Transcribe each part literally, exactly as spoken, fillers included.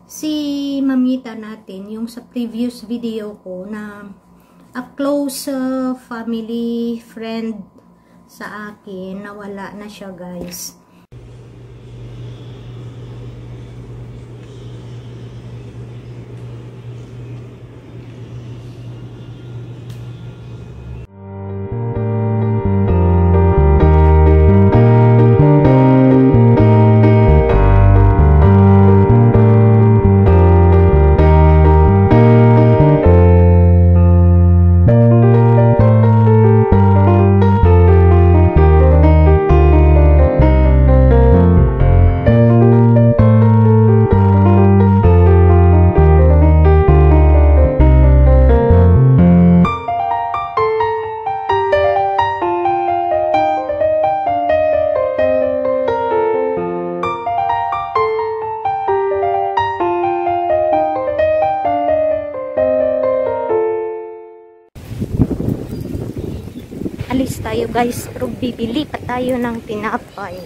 Si Mamita natin, yung sa previous video ko na a close, uh, family friend sa akin, nawala na siya, guys. Alis tayo, guys, pero bibili pa tayo ng tinapay.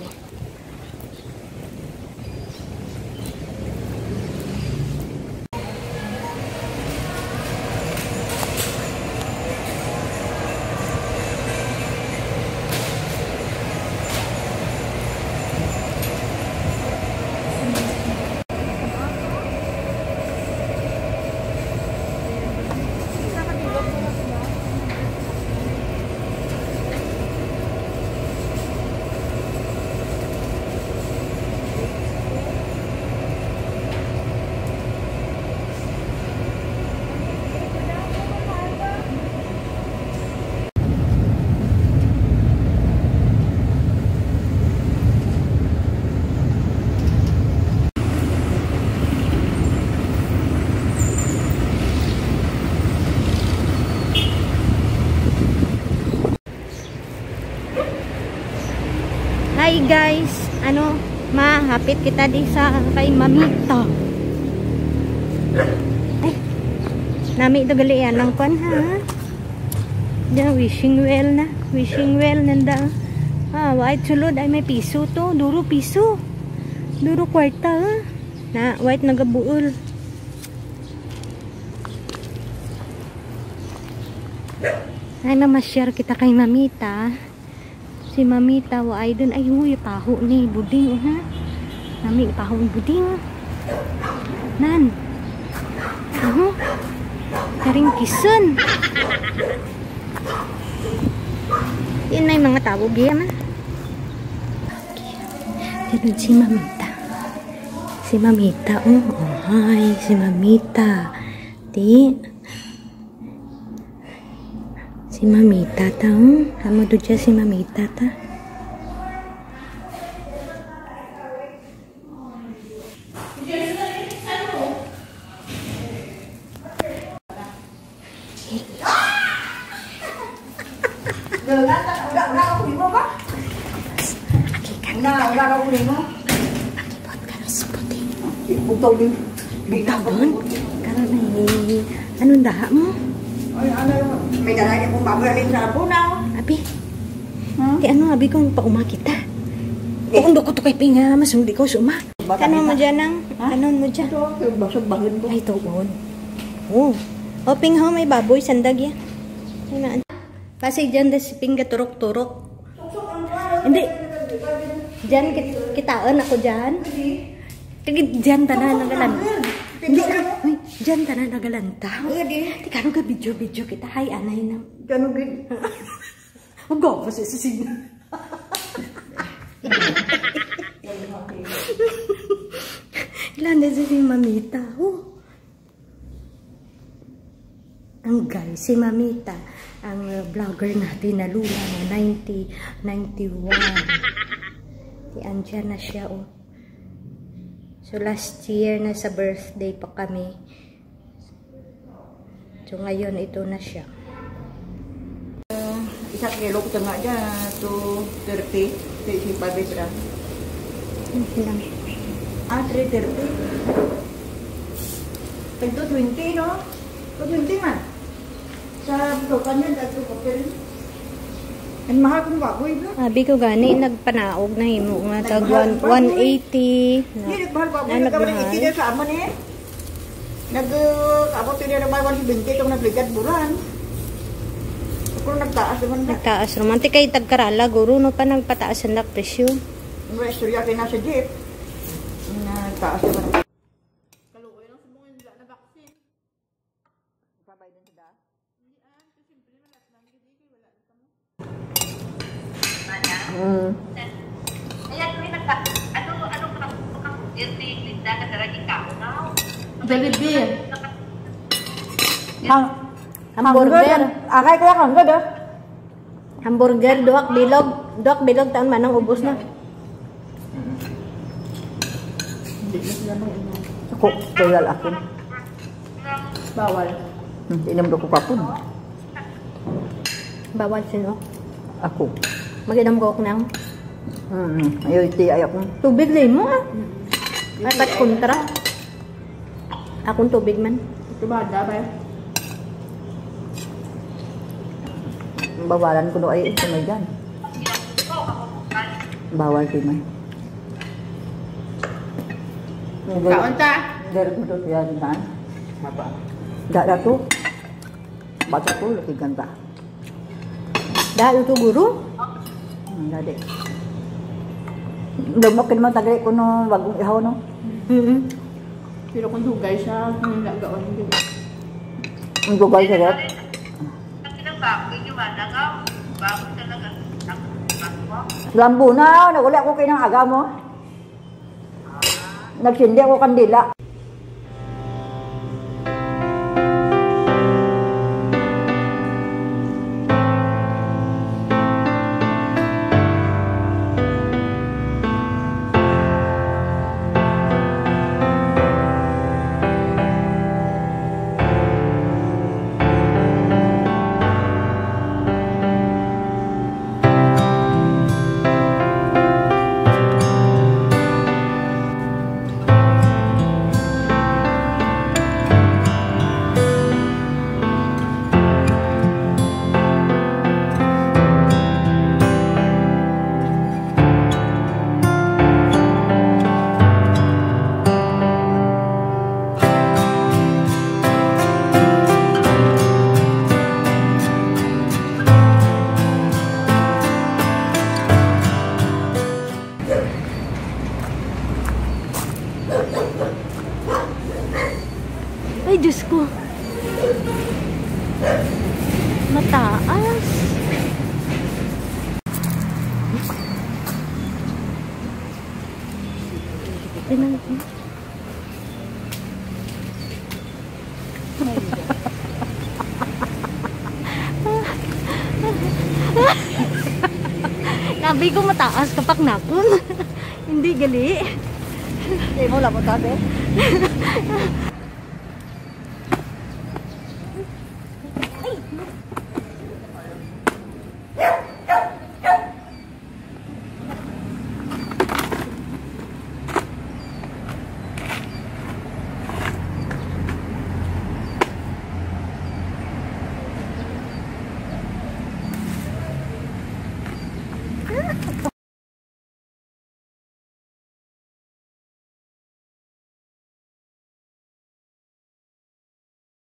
Hi guys, ano, mahapit kita di sa kay Mamita. Ay, nami do gali yan ang kwan, ha? Diyan, wishing well na. Wishing well nanda. Ah, wait, sulod ay may piso to. Duro piso. Duro kwarta, ha? Na, wait, nagabuol. Ay, mamasyar kita kay Mamita. Si Mamita, wa ay dun. Ay, huy, paho ni buding, ha? Nami, paho ni buding. Nan. Ano? Karing kisun. Yun na yung mga tawag yan, ha? Yan si Mamita. Si Mamita, oh. Oh, hi, si Mamita. Di. Si Mamita ta, oh. Amo do dyan si Mamita ta. Wala, wala, wala ako nimo ba? Aki ka. Wala, wala ako nimo. Aki, buhat ka na sa puti. Ibutaw din. Bitaw doon. Karon na, eh. Anong daha mo? Ay, ano, may dala niya kung bago na rin sa Labunaw. Abi. Hmm? Kay ano, abi kung pauma kita. Eh. Kung do ko to kay Pinga, mas hindi ko suma. Bata Kanon mo kita. Dyan ang, Ha? Kanon mo dyan? Ito, basag-basag ko. Ay, tuon. Oh. O, Ping, ho, may baboy, sandag yan. Ay, naan. Kasi dyan, das, Ping, gaturok-turok. Hindi. Dyan, kit-, kitaan ako dyan. Kag dyan, tanan, nagalanta. Hindi, uy, dyan, tanan, nagalanta. Pwede. Di, kano ka video-video kita, hay, anay na. Kano gid? Ang gwapo sa sisig. Ilan na si Mamita? Oh. Ang guys, si Mamita, ang, uh, vlogger natin na lula na ninety, ninety-one. Di, andyan na siya, oh. So, last year na sa birthday pa kami. So, ngayon, ito na siya. Ah, isa kilo ko nga dyan, two thirty, three sixty-five ra. Okay lang. Ah, three thirty. Tag two twenty, no? Two twenty man. Sa butukan yan, tag two fifty. Ang mahal kong baboy, no? Abi ko gani, nagpanaog na himo nga tag Nagmahal one, ang baboy. One eighty. Hindi, nagmahal baboy. Ah, nagmahal. Nagkamali, hindi na sa amo, eh. Nag, uh, abot ini na may one twenty itong nabligad bulan. Ako nagtaas naman na. Nagtaas naman. Ti kay tagkarala, guro, no, pa nagpataas ang presyo. May istorya kay nasa jeep. Nagtaas naman. Kaluoy lang sa mga nila na vaccine. Pabay din sa da? Hindi, ah. Ito, siyempre, malat lang. Hindi, kay wala na kamo. Mm. Ayan, may nagka-, ano, ano ka, ka, Linda, na darag ikaw, no? Jollibee. Ang hamburger. Agay ko lang, ang ganda. Hamburger, duwak bilog. Duwak bilog, taon man ang ubos na. Hindi na sila mag-inom. Ako, kaya akin. Bawal. Hmm, inom do ko kapon. Bawal sino? Ako. Mag-inom ko nang Mm, ayaw iti, ayaw ko. Tubig limo, ah. Ay, pat kontra. Akong tubig man. Ito ba, da, ba? Bawalan ko no ay ito na dyan. Bawal di man. Kaon ta. Dere ko to siya di man. Mapa. Dada to. Bata to, laki ganda. Dahil ito, guro? Hmm, dali. Dumok ka naman tagay ko no bagong ihaw, no? Mm-mm. Pero kung dugay siya, kung nagaon, hindi. Ang dugay siya, Rep. Ang kinabagay niyo, wala nga. Bago talaga. Lambo na, naguli ako kayo ng aga mo. Nagsindi ako kandila. Ay, Diyos ko. Mataas. Pinag- Sabi ko mataas, kapak napon. Hindi gali. Hindi mo lang mo sabi.